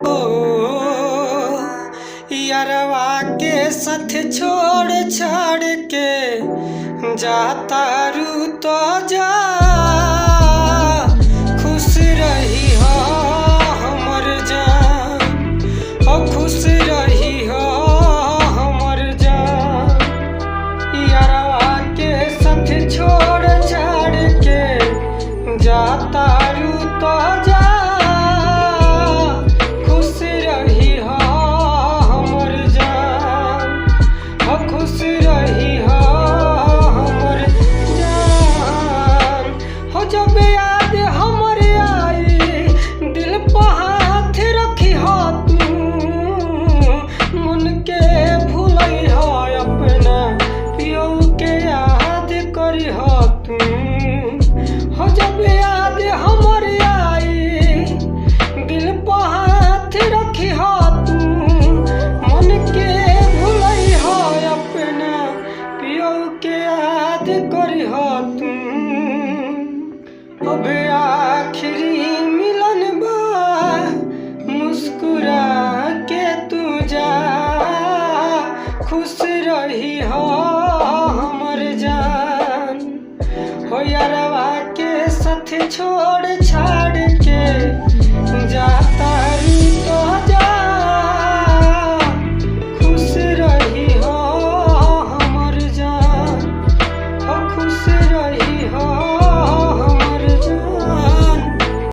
ओ यारवा के साथ छोड़ छाड़ के जाता रू तो जा, खुश रही हो हमर जान, ओ खुश रही हो हमर जान। यारवा के साथ छोड़ छाड़ के जाता रू तो जा, खुश रही हो हमर जान, हो खुश रही हो हमर जान। हो जब याद हमर आई दिल पर हाथ रखी हो तू, मन के भूलई हो अपना पियौ के याद करी हो तू। हो जब याद हमर आई दिल पर हाथ रखी हो तू, मन के भूलई हो अपना पियौ के याद करी हो तू। अब आखिरी मिलन बा मुस्कुरा के तू जा, खुश रही हो हमर जान। हो यारवा के साथ छोड़ छाड़